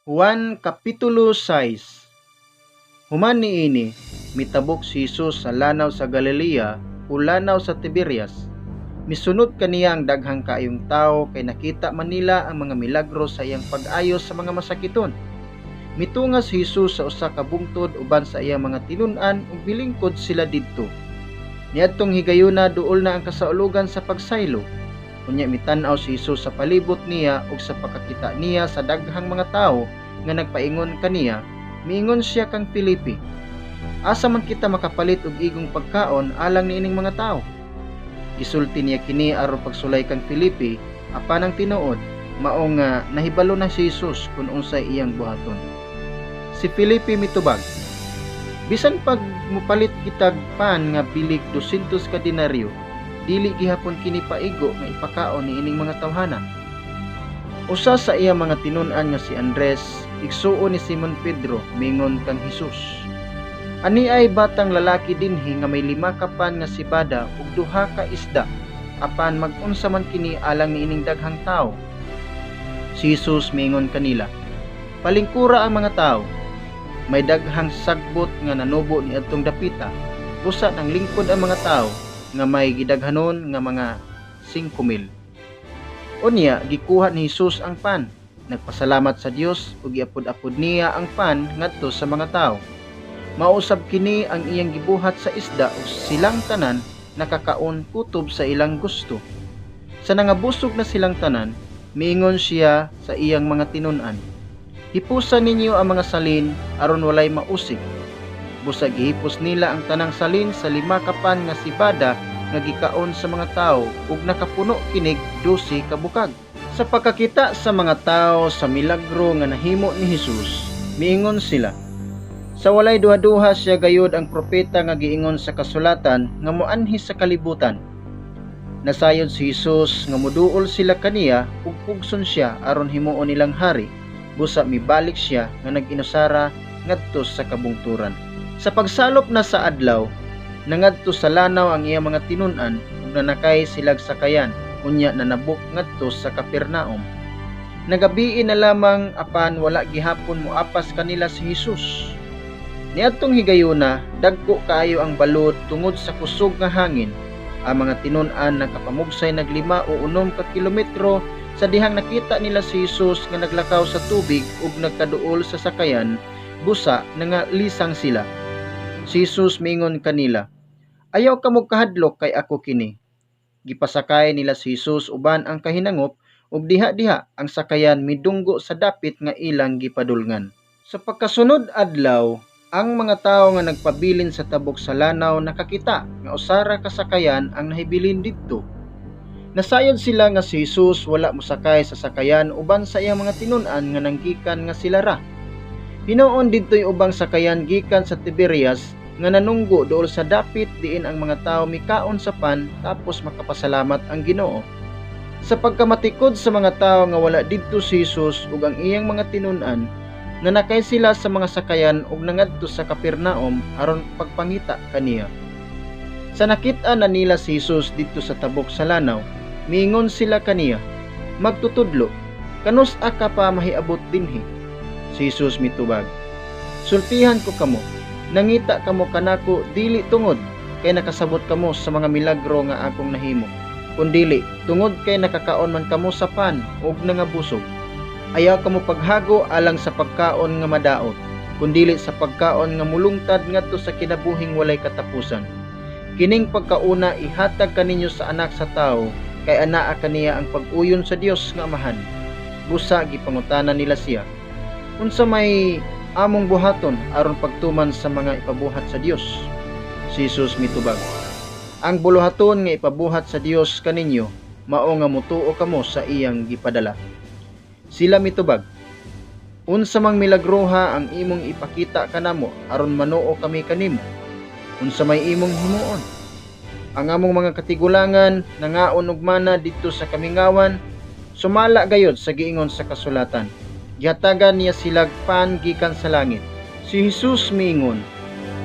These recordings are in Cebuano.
Juan Kapitulo 6. Human niini, mitabok si Jesus sa lanaw sa Galilea o lanaw sa Tiberias. Misunod kaniya ang daghang kaayong tawo kay nakita man nila ang mga milagro sa iyang pag-ayo sa mga masakiton. Mitunga si Jesus sa usa ka bungtod uban sa iyang mga tinun-an ug milingkod sila didto. Niadtong higayuna, duol na ang kasaulugan sa pagsaylo. Unya mitan-aw si Jesus sa palibot niya ug sa pagkakita niya sa daghang mga tawo nga nagpaingon kaniya, miingon siya kang Felipe, "Asa man kita makapalit og igong pagkaon alang niining mga tawo?" Gisulti niya kini aron pagsulay kang Felipe, apan ang tinuod mao nga nahibalo na si Jesus kun unsay iyang buhaton. Si Felipe mitubag, "Bisan pag mopalit kitag pan nga bilig 200 ka denaryo, dili gihapon kini paigo nga ipakaon niining mga tawhana." Usa sa iya mga tinun-an nga si Andres, igsuon ni Simon Pedro, mingon kang Hesus, "Ani ay batang lalaki dinhi nga may 5 ka pan nga sibada ug duha ka isda, apan mag-unsa man kini alang niining daghang tawo?" Si Jesus miingon kanila, "Palingkura ang mga tawo." May daghang sagbot nga nanubo niadtong dapita. Busa nang lingkod ang mga tawo nga may gidaghanon nga mga 5,000. Unya gikuha ni Jesus ang pan, nagpasalamat sa Dios ug giapod-apod niya ang pan ngadto sa mga tawo. Mausab kini ang iyang gibuhat sa isda ug silang tanan nakakaon kutob sa ilang gusto. Sa nangabusog na silang tanan, miingon siya sa iyang mga tinun-an, "Hipusa ninyo ang mga salin aron walay mausik." Busa gihipos nila ang tanang salin sa 5 ka pan nga sibada nga gikaon sa mga tawo ug nakapuno kinig 12 ka bukag. Sa pagkakita sa mga tawo sa milagro nga nahimo ni Jesus, miingon sila, "Sa walay duha-duha, siya gayud ang propeta nga giingon sa kasulatan nga moanhi sa kalibutan." Nasayod si Jesus nga moduol sila kaniya ug pugson siya aron himuon nilang hari. Busa mibalik siya nga nag-inusara ngadto sa kabungturan. Sa pagsalop na sa adlaw, nangadto sa lanaw ang iyang mga tinun-an ug nanakay silag sakayan, unya nanabok ngadto sa Capernaum. Nagabii na lamang apan wala gihapon moapas kanila si Jesus. Niadtong higayuna, dagko kaayo ang balod tungod sa kusog nga hangin. Ang mga tinun-an nagkapamugsay nag 5 o 6 ka kilometro sa dihang nakita nila si Jesus nga naglakaw sa tubig ug nagkaduol sa sakayan, busa nangalisang sila. Si Jesus miingon kanila, "Ayaw kamo kahadlok kay ako kini." Gipasakay nila si Jesus uban ang kahinangop ug diha-diha ang sakayan midunggo sa dapit nga ilang gipadulngan. Sa pagkasunod adlaw, ang mga tawo nga nagpabilin sa tabok sa lanaw nakakita nga usa ra ka sakayan ang nahibilin didto. Nasayod sila nga si Jesus wala mosakay sa sakayan uban sa iyang mga tinun-an nga nanggikan nga sila ra. Hinuon didto'y ubang sakayan gikan sa Tiberias nga nanunggo duol sa dapit diin ang mga tawo mikaon sa pan tapos makapasalamat ang Ginoo. Sa pagkamatikod sa mga tawo nga wala didto si Jesus ug ang iyang mga tinun-an, nanakay sila sa mga sakayan ug nangadto sa Capernaum aron pagpangita kaniya. Sa nakit-an na nila si Jesus didto sa tabok sa lanaw, miingon sila kaniya, "Magtutudlo, kanus-a ka pa mahiabot dinhi?" Si Jesus mitubag, "Sultihan ko kamo, nangita kamo kanako dili tungod kay nakasabot kamo sa mga milagro nga akong nahimo, kundili tungod kay nakakaon man kamo sa pan ug nangabusog. Ayaw kamo paghago alang sa pagkaon nga madaot, kundili sa pagkaon nga mulungtad ngadto sa kinabuhing walay katapusan. Kining pagkauna ihatag kaninyo sa Anak sa Tawo kay anaa kaniya ang pag-uyon sa Dios nga Amahan." Busa gipangutana nila siya, "Unsa may among buhaton aron pagtuman sa mga ipabuhat sa Dios?" Si Jesus mitubag, "Ang buluhaton nga ipabuhat sa Dios kaninyo mao nga mutuo kamo sa iyang gipadala." Sila mitubag, "Unsa mang milagroha ang imong ipakita kanamo aron manuo kami kanimo? Unsa may imong himuon? Ang among mga katigulangan nangaon og mana didto sa kamingawan, sumala gayod sa giingon sa kasulatan, 'Gihatagan niya silag pan gikan sa langit.'" Si Jesus miingon,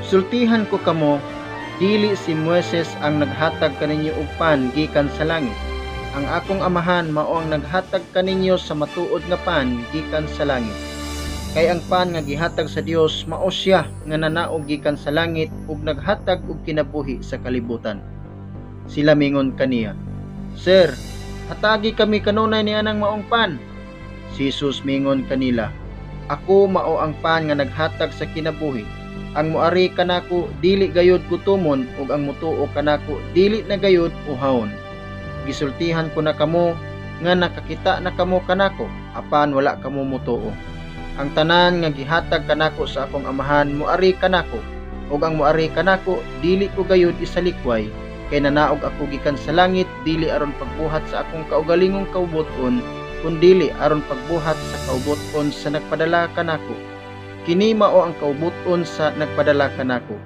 "Sultihan ko kamo, dili si Moises ang naghatag kaninyo og pan gikan sa langit. Ang akong Amahan mao ang naghatag kaninyo sa matuod nga pan gikan sa langit. Kay ang pan nga gihatag sa Dios mao siya nga nanaog gikan sa langit ug naghatag og kinabuhi sa kalibutan." Sila mingon kaniya, "Sir, hatagi kami kanunay ni anang maong pan." Si Jesus mingon kanila, "Ako mao ang pan nga naghatag sa kinabuhi. Ang moari kanako dili gayud gutomon ug ang motuo kanako dili na gayud uhawon. Gisultihan ko na kamo nga nakakita na kamo kanako apan wala kamo motuo. Ang tanan nga gihatag kanako sa akong Amahan moari kanako, ug ang moari kanako dili ko gayud isalikway, kay nanaog ako gikan sa langit dili aron pagbuhat sa akong kaugalingong kaubuton, kundili aron pagbuhat sa kaubuton sa nagpadala kanako. Kini mao ang kaubuton sa nagpadala kanako,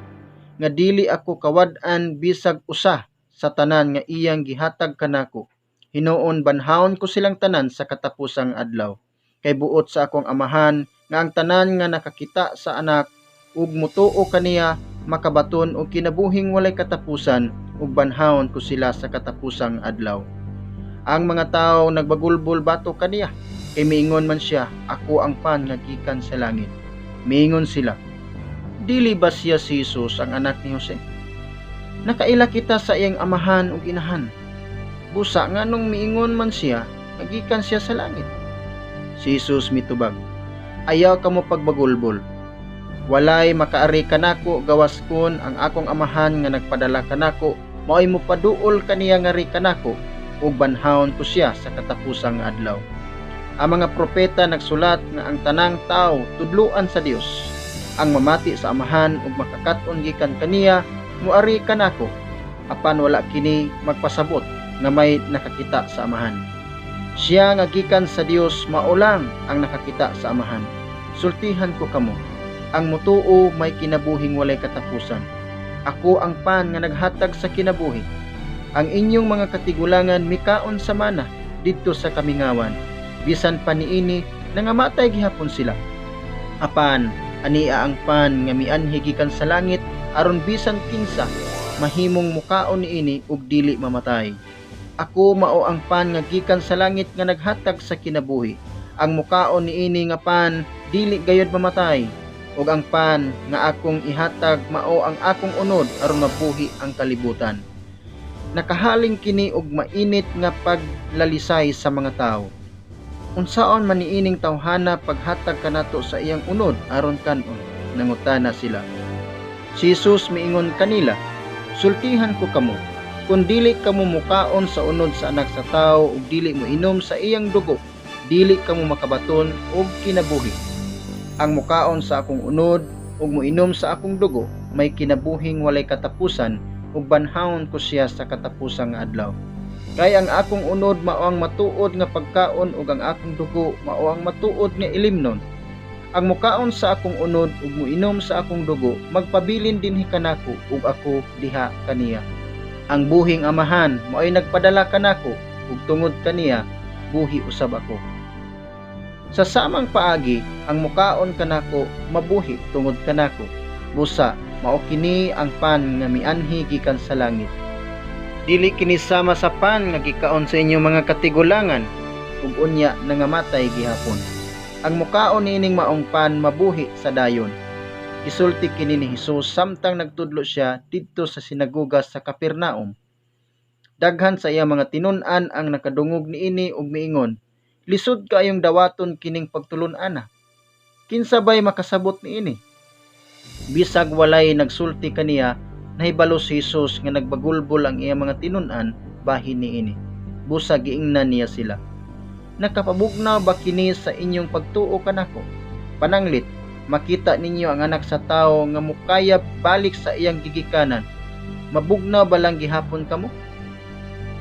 nga dili ako kawad-an bisag usa sa tanan nga iyang gihatag kanako. Hinuon banhawon ko silang tanan sa katapusang adlaw. Kay buot sa akong Amahan nga ang tanan nga nakakita sa Anak ug motuo kaniya makabaton og kinabuhing walay katapusan, ug banhawon ko sila sa katapusang adlaw." Ang mga tawo nagbagulbol batok kaniya, kay miingon man siya, "Ako ang pan nga gikan sa langit." Miingon sila, "Dili ba siya si Jesus, ang anak ni Jose? Nakaila kita sa iyang amahan ug inahan. Busa nganong miingon man siya nga gikan siya sa langit?" Si Jesus mitubag, "Ayaw kamo pagbagulbol. Walay makaari kanako gawas kun ang akong Amahan nga nagpadala kanako maoy mopaduol kaniya ngari kanako, ug banhawon ko siya sa katapusang adlaw. Ang mga propeta nagsulat nga ang tanang tawo tudloan sa Dios. Ang mamati sa Amahan ug makakat-on gikan kaniya moari kanako. Apan wala kini magpasabot nga may nakakita sa Amahan. Siya nga gikan sa Dios mao lang ang nakakita sa Amahan. Sultihan ko kamo, ang motuo may kinabuhing walay katapusan. Ako ang pan nga naghatag sa kinabuhi. Ang inyong mga katigulangan mikaon sa mana didto sa kamingawan. Bisan pa niini, nangamatay gihapon sila. Apan ania ang pan nga mianhi gikan sa langit aron bisan kinsa mahimong mukaon niini ug dili mamatay. Ako mao ang pan nga gikan sa langit nga naghatag sa kinabuhi. Ang mukaon niini nga pan dili gayud mamatay, ug ang pan nga akong ihatag mao ang akong unod aron mabuhi ang kalibutan." Nakahaling kini og mainit nga paglalisay sa mga tawo. "Unsaon man niining tawhana paghatag kanato sa iyang unod aron kan-on?" nangutana sila. Si Jesus miingon kanila, "Sultihan ko kamo, kun dili kamo mukaon sa unod sa Anak sa Tawo ug dili mo inom sa iyang dugo, dili kamo makabaton og kinabuhi. Ang mukaon sa akong unod ug moinom sa akong dugo may kinabuhing walay katapusan, ug banhawon ko siya sa katapusang adlaw. Kay ang akong unod mao ang matuod nga pagkaon ug ang akong dugo mao ang matuod nga ilimnon. Ang mukaon sa akong unod ug moinom sa akong dugo magpabilin dinhi kanako ug ako diha kaniya. Ang buhing Amahan mao'y nagpadala kanako ug tungod kaniya buhi usab ako. Sa samang paagi ang mukaon kanako mabuhi tungod kanako. Busa mao kini ang pan nga mianhi gikan sa langit. Dili kini sama sa pan nga gikaon sa inyong mga katigulangan ug unya nangamatay gihapon. Ang mukaon niining maong pan mabuhi sa dayon." Gisulti kini ni Hesus samtang nagtudlo siya didto sa sinagoga sa Capernaum. Daghan sa iyang mga tinun-an ang nakadungog niini ug miingon, "Lisod kaayong dawaton kining pagtulun-ana. Kinsa bay makasabot niini?" Bisag walay nagsulti kaniya, nahibalo si Jesus nga nagbagulbol ang iyang mga tinun-an bahin niini. Busa giingnan niya sila, "Nakapabugnaw ba kini sa inyong pagtuo kanako? Pananglit, makita ninyo ang Anak sa Tawo nga mukayab balik sa iyang gigikanan. Mabugnaw ba lang gihapon kamo?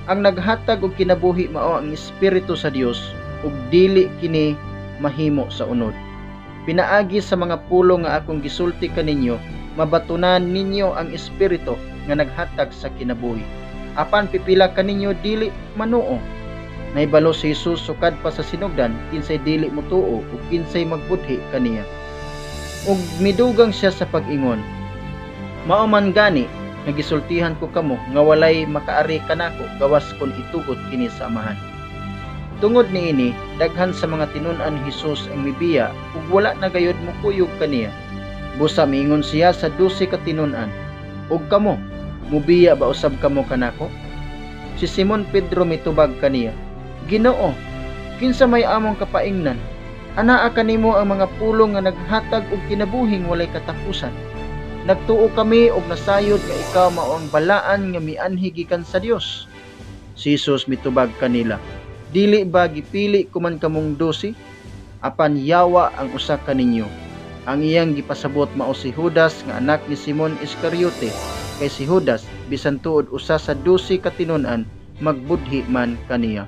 Ang naghatag og kinabuhi mao ang Espiritu sa Dios, ug dili kini mahimo sa unod. Pinaagi sa mga pulong nga akong gisulti kaninyo, mabatunan ninyo ang Espiritu nga naghatag sa kinabuhi. Apan pipila kaninyo dili manuo." Nahibalo si Jesus sukad pa sa sinugdan kinsay dili motuo ug kinsay magbudhi kaniya. Ug midugang siya sa pag-ingon, "Mao man gani nga gisultihan ko kamo nga walay makaari kanako gawas kon itugot kini sa Amahan." Tungod niini, daghan sa mga tinun-an ni Hesus ang mibiya ug wala na gayud mokuyog kaniya. Busa miingon siya sa 12 ka tinun-an, "Ug kamo, mubiya ba usab kamo kanako?" Si Simon Pedro mitubag kaniya, "Ginoo, kinsa may among kapaingnan? Anaa kanimo ang mga pulong nga naghatag og kinabuhing walay katapusan. Nagtuo kami og nasayod nga ikaw mao ang Balaan nga mianhi gikan sa Dios." Si Jesus mitubag kanila, "Dili ba gipili ko man kamong 12? Apan yawa ang usa kaninyo." Ang iyang gipasabot mao si Judas nga anak ni Simon Iscariote, kay si Judas, bisan tuod usa sa 12 ka tinun-an, magbudhi man kaniya.